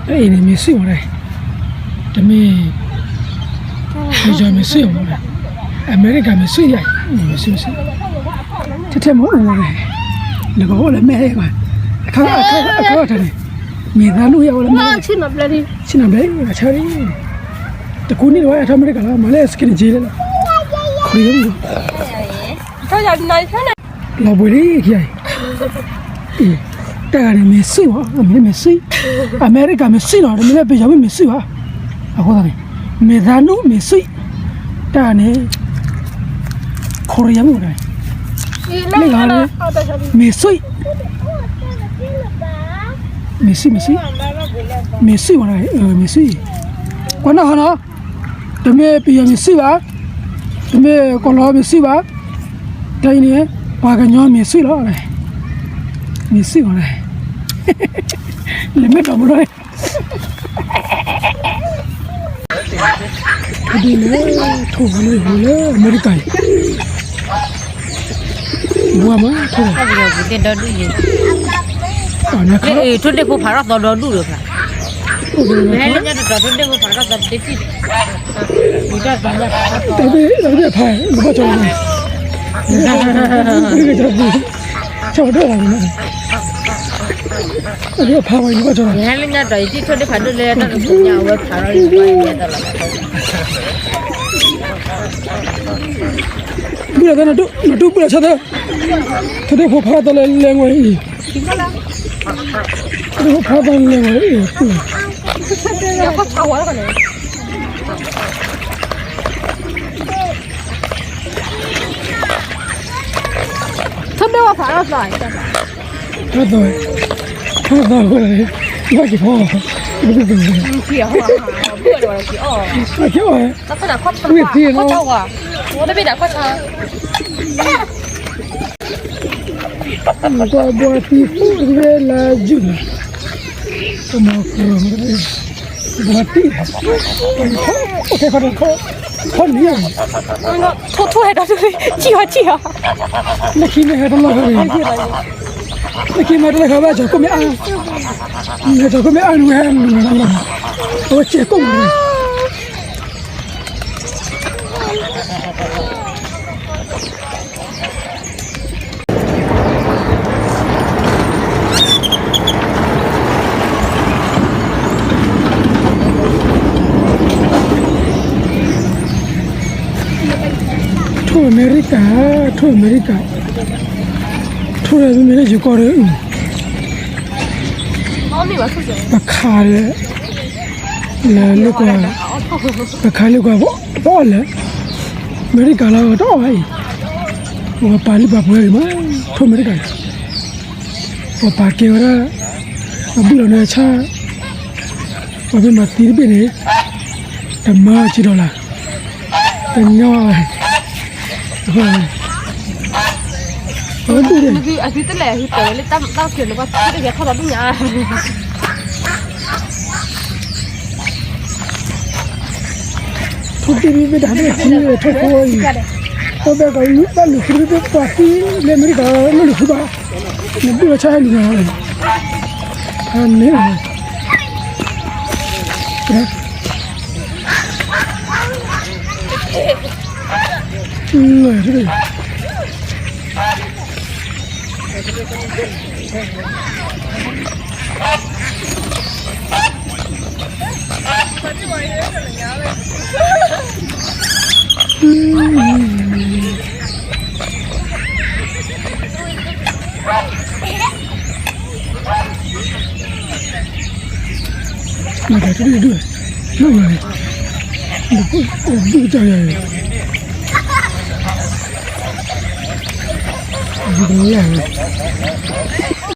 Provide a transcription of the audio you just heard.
အံၤန့ၣ်မ့ၢ်စံၣ်မး, တမ့ၢ် ပယီၤမ့ၢ်စံၣ်မး, အမဲရကၤမ့ၢ်စံၣ်ယါ, မ့ၢ်စံၣ်မ့ၢ်စံၣ်, ထဲထဲမ့ၢ်အိၣ်မး, နကအိၣ်လၢမဲာ်ဘၣ်, အခါအခါအခါန့ၣ်, မ့ၢ်သးနုၣ်ယါအိၣ်လၢမဲာ်, ဆ့ၣ်နီၤဘျဲၣ်, ဆ့ၣ်နီၤဘျဲၣ်, အဆၢ, တကူနံၣ်တဝဲအထီၣ်အမဲရကၤလီၤ, မၤလၢစက့န့ၣ်က့လီၤ, ခရံာ် လီၤဘှံးလံခံဂၤအံၤ, တၢ်ဂၤန့ၣ်မ့ၢ်စံၣ်မး, မ့ၢ်မ့ၢ်စံၣ်, အမဲရကၤမ့ၢ်စံၣ်လီၤ, တမ့ၢ်လၢပယီၤမ့ၢ်မ့ၢ်စံၣ်ဘၣ်, အဃိသတးန့ၣ်, မ့ၢ်သးနုၣ်မ့ၢ်စံၣ်, တၢ်ဂၤန့ၣ်, ခိရံယါမ့ၢ်ဝဲဒၣ်, မ့ၢ်စံၣ်, မ့ၢ်စံၣ်, မ့ၢ်စံၣ်ဝဲဒၣ်, မ့ၢ်စံၣ်, ကွၢ်နီၣ်ဟီနီၤ တမ့ၢ်ပယီၤမ့ၢ်စံၣ်ဘၣ်, တမ့ၢ်ကီၢ်လီၤမ့ၢ်စံၣ်ဘၣ်, တၢ်အံၤန့ၣ် ပှၤကညီမ့ၢ်စံၣ်လီၤ, မ့ၢ်စံၣ်လီၤ, လဲၤမ့ၢ်ဒီးမူဒီး, ဒ်လဲၣ်, ထိၣ်ဝဲလၢဟူလၢအမဲရကၤအံၤ, ဘှါမး, ထိၣ်ဒၣ်, ထိၣ်ဒ့ၣ်ဖိဖးထီၣ်သီဒီဒူၣ်ဒီးဖး တၢ်ဖး, တၢ်ဖး, တၢ်ဖး, ယဟဲလၢညါတတီၤထိၣ်ဒ့ၣ်ဖိဖးထီၣ်သီဒီဒူၣ်, ဘုလၢသးနတူၢ်ဘုလၢဆၢသၢ, ထိၣ်ဒ့ၣ်ဖိဖးထီၣ်သီလၢလဲၤဝဲအံၤ, ထိၣ်ဒ့ၣ်ဖိဖးထီၣ်သီလၢလဲၤဝဲအံၤ ထိၣ်ဒ့ၣ်ဖိဖးထီၣ်သီ, ဖးထီၣ်သီ, ဖးထီၣ်သီ, ဘၣ်က့ၤဖီ, ဘၣ်က့ၤအီၣ်, ဘၣ်က့ၤအီၣ်, ဝ့ၢ်သံလီၤ, တဘ့ၣ်ဒၣ်ခီၣ်ဆါ, ကွၢ်ဘှါသံသ့လၢယုၢ်လီၤ, ကမၤကရၢၢ် ဘှါသံ, ခီၣ်နံၣ်, ထိၣ်ထိၣ်ဟဲဒီး ထံၣ်အီၤထံၣ်အီၤ, လၢခံမ့ၢ်ဟဲတလီၤဃီ, လၢခံမ့ၢ်တလီၤဃီဘၣ် ကၠီၤကိၣ်မ့ၢ်အါ, ကၠီၤကိၣ်မ့ၢ်အါနုၤဟဲနုၤလီၤ, အဝဲကဲကိၣ်မး ထိၣ်အမဲရကၤ, ထိၣ်အမဲရကၤ, ထိၣ်ဒီးမ့မ့ၢ်လၢယကီၢ်ဒီး, ပခးဒီး, လၢလၢကွၢ်, ပခးလၢကွၢ်ပအီၣ်လဲၣ်, အမဲရကၤလီၤတအီၣ်အံၤ, ပှၤပာ်လုၢ်ပာ်ပှ့ၤဂ့ၤမး, ထိၣ်အမဲရကၤ, ပှၤပာ်ကဲဝဲဒၣ်, ပှၤဘုၣ်လီၤန့ၣ်ဆၣ်, ပှၤမ့ၢ်မၤသံတဘ့ၣ်န့ၣ်, တမၤစံးဒီးလၢ်, တညီဝဲ, အဃိ, အသုတလဲၣ် ဟူတၢ်ဝဲလၢတၢ်ကဲၤလၢပှၤသံတဂဲၤထီၣ်ဒီးဒူၣ်ညါ ထိၣ်တံၢ်မ့ၢ်တၢ်မ့ၢ်ထံထိၣ်ဖိအံၤ, အဘဲကလုၢ်ဘၣ်လုၢ်ဃုဘၣ်ပှၤသံလၢအမဲရကၤလၢလုၢ်ဃုဘၣ်, နဘုၣ်လီၤဆၣ်ဟဲလုၢ်လီၤ, အန့ၣ် လၢ မၤတၢ်တဒူၣ်ဒူၣ်, မၤ, ဒူၣ်တၢ်ယၤ, ဒူၣ်တၢ်ယၤ,